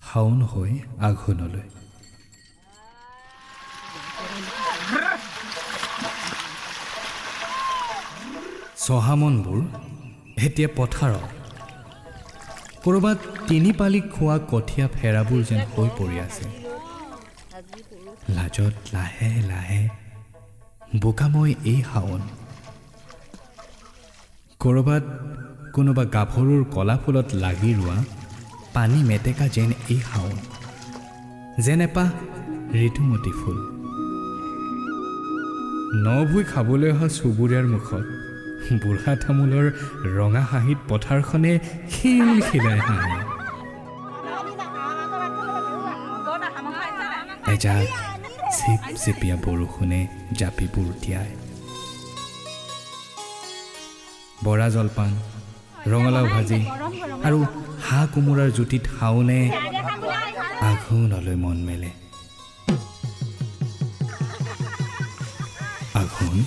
শাওণ হৈ আঘোণলৈ। চহামনবোৰ এতিয়া পথাৰত ক'ৰবাত তিনিপালি খোৱা কঠীয়া ফেৰাবোৰ যেন হৈ পৰি আছে। লাজত লাহে লাহে বোকাময় এই শাওণ। ক'ৰবাত কোনোবা গাভৰুৰ কলাফুলত লাগি ৰোৱা পানী মেটেকা যেন এই শাওণ, যেন এপাহ ঋতুমতী ফুল। নভুই খাবলৈ অহা চুবুৰীয়াৰ মুখত বুঢ়া তামোলৰ ৰঙা হাঁহিত পথাৰখনে খিলখিলাই হাঁহে। এজাক চিপচিপীয়া বৰষুণে জাপিবোৰ তিয়ায়। বৰা জলপান, ৰঙালাও ভাজি আৰু হাঁহ কোমোৰাৰ জুতিত শাওণে আঘোণলৈ মন মেলে। আঘোণ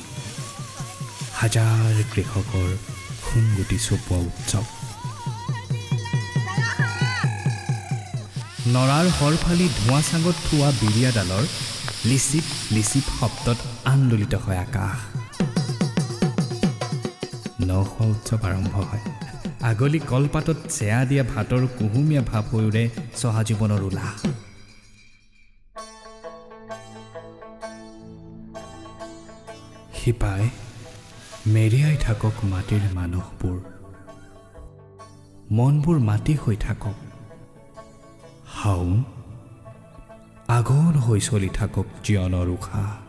হাজাৰ কৃষকৰ সোণগুটি চপোৱা উৎসৱ। নৰাৰ হৰ ফালি ধোঁৱা চাঙত থোৱা বিৰিয়াডালৰ লিচিপ লিচিপ শব্দত আন্দোলিত হয় আকাশ। নখোৱা উৎসৱ আৰম্ভ হয়। আগলি কলপাতত চেয়া দিয়া ভাতৰ কুহুমীয়া ভাপ হৈ উৰে চহা জীৱনৰ উলাহ। শিপাই মেৰিয়াই থাকক মাটিৰ মানুহবোৰ, মনবোৰ মাটি হৈ থাকক। শাওণ আঘোণ হৈ চলি থাকক জীৱনৰ উশাহ।